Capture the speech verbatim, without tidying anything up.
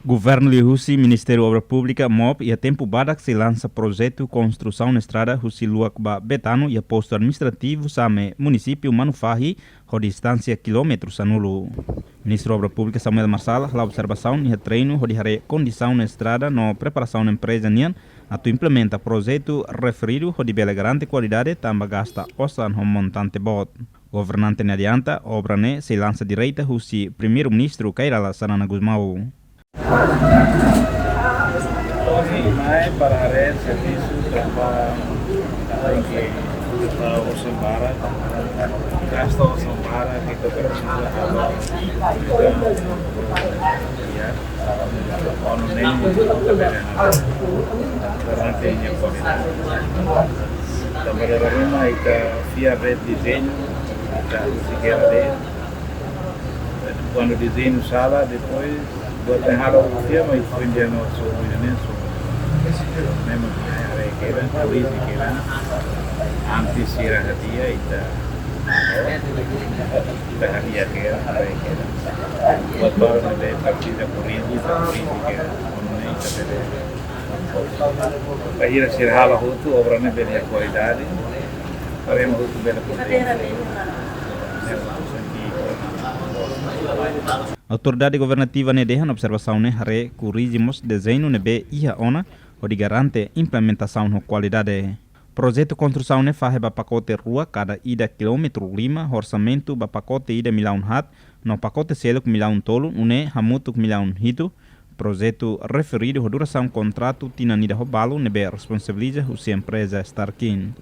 Governu liuhusi Ministériu Obra Públika, MOP, iha tempu badak sei lansa projetu konstrusaun estrada husi Luak ba Betano iha postu administrativu Same, munisípiu Manufahi, ho distánsia kilómetru sanulu. Ministru Obra Públika Samuel Marçal halo observasaun iha terrenu hodi haree kondisaun estrada no preparasaun empreza nian atu implementa projetu referidu hodi bele garante kualidade tanba gasta osan ho montante boot. Governante ne'e adianta, obra ne'e sei lansa direta husi Primeiru-Ministru Kay Rala Xanana Gusmão. Ohin mai para haree servisu tanba tenke gasta osan barak, gasta osan barak, ita presiza halo, ya, onu nem, durante nia kualidade. Tanba dala ruma ita fiar de'it dezeñu, ita husi gera de'it. Kuandu dezeñu sala, depois buat ne'e halo fiar, mas foin dia no so, ina nem so. Memang haree kedan, korrije kedan. Antes sira hadi'a, ita, ita hadi'a kedan, haree kedan. Buat balu ne'ebé presiza korrije, ita korrije kedan. Kuandu ne'e ita bele. Bainhira sira halo hotu, obra ne'e bele iha kualidade. Para ema hotu bele kontente. Autoridade governativa ne'e dehan observasaun ne'e haree korrije mós dezeñu ne'ebé iha ona, hodi garante implementasaun ho kualidade. Projetu konstrusaun ne'e fahe ba pakote rua kada ida kilómetru lima, ho orsamentu ba pakote ida millaun haat, no pakote seluk millaun tolu, nune'e hamutuk millaun hitu. Projetu referidu ho durasaun kontratu tinan ida ho balu ne'ebé responsabiliza husi empreza Starkin.